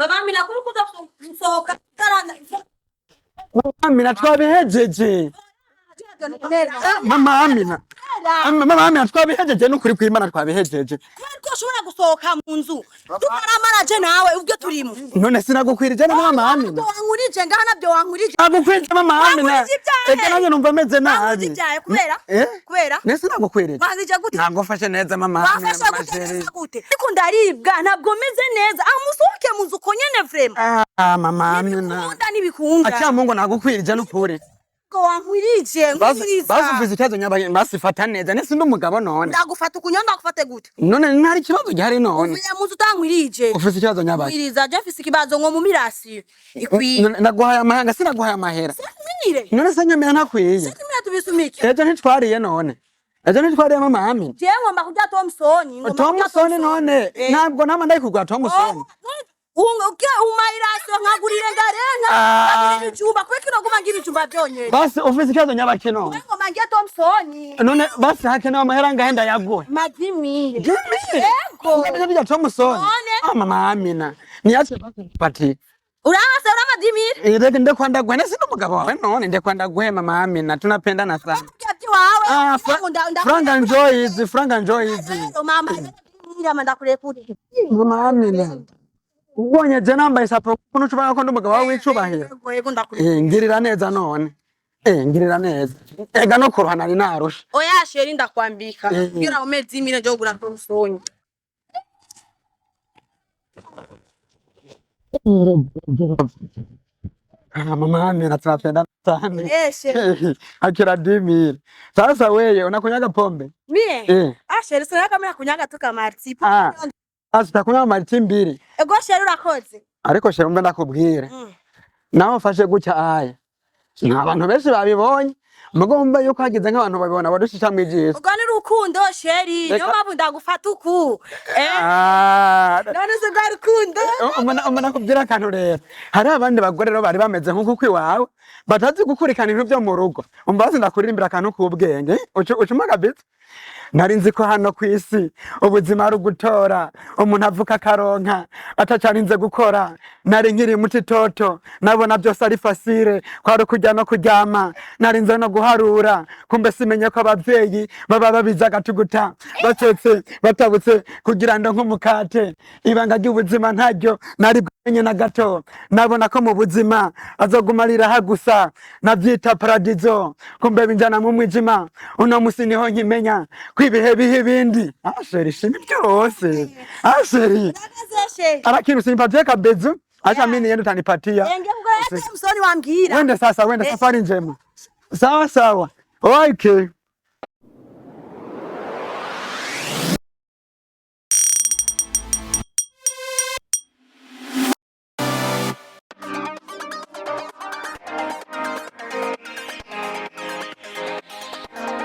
Mama Amina, kuri kuza gusohoka utarana. Amina, twabihejeje. Mama Amina. Mama Amina, twabihejeje n'ukuri kw'Imana, twabihejeje. Kubera ko ushobora gusohoka mu nzu tutaramara je nawe ubwo turimo. None sinagukwirije na mama Amina? Ntabwo wankurije ngaha, nabyo wankurije. Nagukwirije, mama Amina. Wankurije ibyahe? Eka, nanjye numva meze nabi. Wankurije ibyahe kubera? Eh? Kubera? None sinagukwirije? Wankurije gute? Ntabwo mfashe neza, mama Amina. Wafashe Mama gute? chérie. Neza gute? Ariko ndaribwa, ntabwo meze neza. Ah, musohoke mu nzu uko nyene, vraiment. Ah, mama Amina. Ntibikunda, ntibikunda. Acha Mungu, nagukwirije n'ukuri. Ngo wankwirije? Basi. Nkwiriza. Basi, ufise ikibazo nyabaye, basi fata neza, nese ndi umugabo none. Ndagufata ukunyo, ndagufate gute? None ntari ikibazo gihari none? Uvuye mu nzu utankwirije. Ufise ikibazo nyabaye? Nkwiriza, je mfise ikibazo ngo mu mirasi ikwiye. None naguhaye amahanga, sinaguhaye amahera? Mire. None se nyamira ntakwiye? Kimwe tubisumike. Ejo ntitwariye none? Ejo ntitwariye, mama Amina? Jewe ngomba kurya Thompson, ngomba kurya. Thompson none? Eh. Ntabwo nama ndayikugura Thompson. Umayirasiyo nkagurire ngarenka. Ah. Nkagurira ibijumba kubera kino guma ngira ibijumba byonyene. Basi ufise ikibazo nyabaki none? Ngomba ngiye Thompson. None basi hakenewe amahera ngahe ndayaguhe? Madimire. 10 000? Ego. Nibyo bya Thompson? None. Ah, mama Amina, niache basi nikupatie. Urahase uramadimire. Reka ndekwa ndaguhe, nese n'umugabo wawe none, ndekwa ndaguhe, mama Amina, tunapendana sana. Kurya by'iwawe. Ah, franga njoo hizi, franga njoo hizi. Mama, mama, ndakurekure. Mama Amina, ubonye je nambaye isapo kuno ucubaga ko ndi umugabo wawe w'icubahiro. Yego, yego, ndakurekure. Eh, ngirira neza none. Eh, ngirira neza. Ega no kuruha nari narusha. Oya chérie, ndakwambika. Eh. Kugira ume 10 000 njo kugura Thompson. Ah, mama Amina, tunapendana sana. Eh, chérie. Akira 10 000. Sasa wewe unakunyaga pombe? Mie? Eh. Ah chérie, sinaka kama kunyaga tu kamarti. Ah. Sasa utakunywa mariti mbili. Ego chérie, urakoze. Ariko chérie, umve ndakubwire. Nawe ufashe gutya aya. Nta bantu benshi babibonye. Mugomba yuko hagize nk'abantu babibona badushisha mwijisho. Ubwo ni urukundo, chérie, niyo mpamvu ndagufata uku. Eh. Ah, none se bwa rukundo. Umva nakubwira akantu rero. Hari abandi bagore rero bari bameze nk'uko kwiwawe, batazi gukurikirana ibintu byo mu rugo. Umva basi ndakuririmbira akantu k'ubwenge. Ucuma kabisa. Nari nzi ko hano ku isi ubuzima ari ugutora, umuntu avuka akaronka atacarinze gukora. Nari nkiri muti toto, nabona byose ari facile, kwari kurya no kuryama, nari nze no guharura, kumbe simenye ko abavyeyi baba babizi agatuguta bacetse batabutse kugira ngo nk'umukate. Ibanga ry'ubuzima ntaryo nari bwamenye na gato. Nabona ko mu buzima azoguma ariraha gusa, navyita paradizo, kumbe binjana mu mwijima. Uno musi niho nkimenya ko ibihe biha ibindi. Ah chérie, shimi byose. Ah chérie. Urakoze, chérie. Lakini usinipatie kabezu, acha mimi niende, utanipatia. Enge kugura Thompson wambwira. Wende sasa, wende, safari njema. Sawa sawa. Okay.